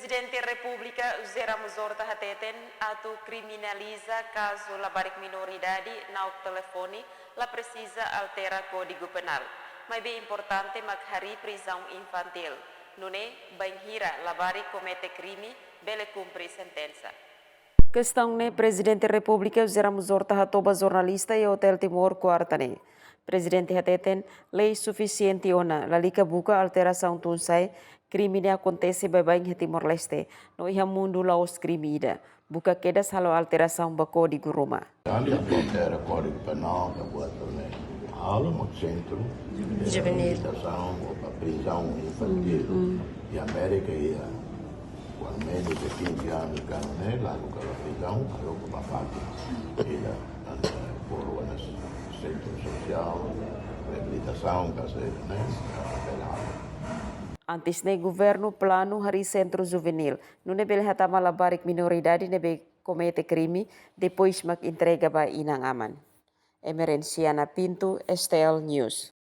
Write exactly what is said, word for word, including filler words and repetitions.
Prezidente Repúblika José Ramos Horta hateten, atu kriminaliza kazu labarik minoridade nauk telefone la presiza altera Kódigu Penál. Maibé importante mak harii prizaun infantíl. Nune'e, bainhira labarik komete krime, bele kumpre sentensa. Kestaun ne'e Prezidente Repúblika José Ramos Horta hato'o ba jornalista iha Hotel Timor, kuarta ne'e. Prezidente hateten, lei sufisiente ona, lalika buka alterasaun tun-sa'e, krime ne'e akontese baibain iha Timor-Leste, no iha mundu la'ós krime ida. Buka kedas halo alterasaun ba kódigu ruma. Kami atu altera Kódigu Penál, ka buat ne'e. Halo mak sentru de reabilitasaun ou ba prizaun infantíl. Iha Amérika iha, kuandu menus de quinze anos, kanu ne'e, lalu kala prizaun, lalu ba fatin. Ida, anda por unas sentru sosiál, reabilitasaun, ka sei, ne'e, bele halo. Antes ne'e governu planu harii sentru juvenil, nune'e bele hatama labarik minoridade ne'ebé komete krime, depois mak entrega ba inan-aman. Emerenciana Pinto, S T L News.